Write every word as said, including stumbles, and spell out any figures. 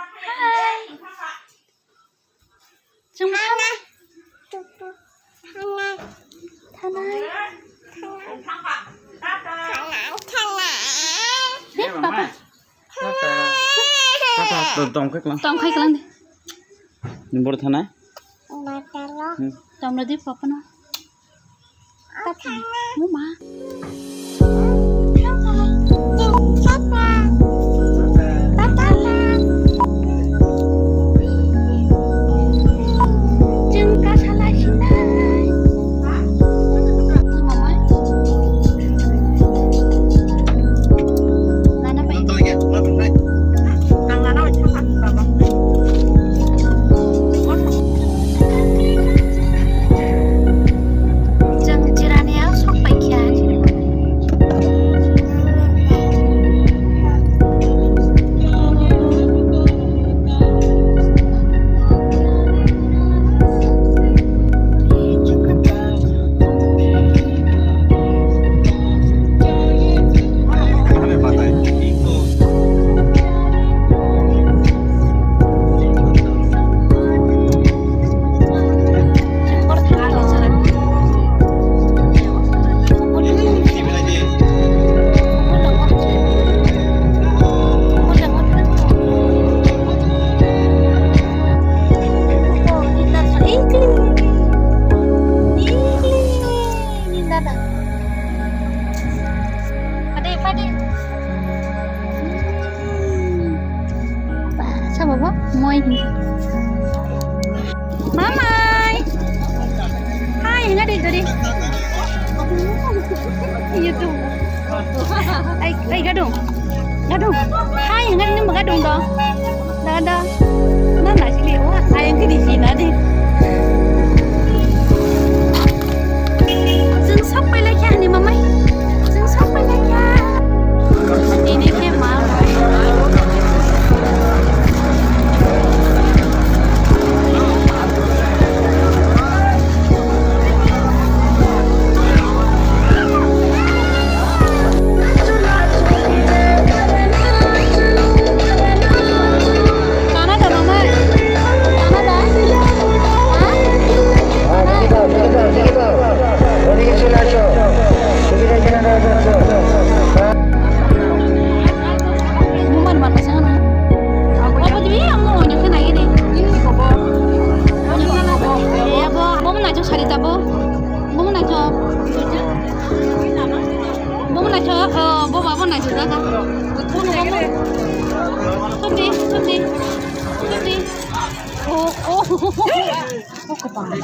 Hi. Chwng thanai. Thanai. He, papa. Tata, tata, tongkhai klang. Tongkhai klang de. Ni bor thanai. Hmm. Tongla di papa no. Mama. Chwng kasa lai sinai. Mama. Nana bai. Chwng chirani ang sok paikha. Pade, pade. Ba, sa babo, moi. Mamai. Hai, hinga di, di. YouTube. Ai, ai, gadung. Gadung. Hai, hinga di, gadung do. Da, da. Na, na, sini. Wah, ayang ke di sini, di. Chwng sok pailai kha ani mamai. Chwng sok pailai kha. Ini khe ma. Kanada mama. Kanada. Ha? Buman mata sana. Apa jadi yang mau nyusun lagi nih? Ini kok. Ini kok. Ya, bo, bo mana cok sari tabo? Bo mana cok? Bo mana cok? Oh, bo babo na cok. Sopi, sopi, sopi. Oh, oh. Oh, kepala.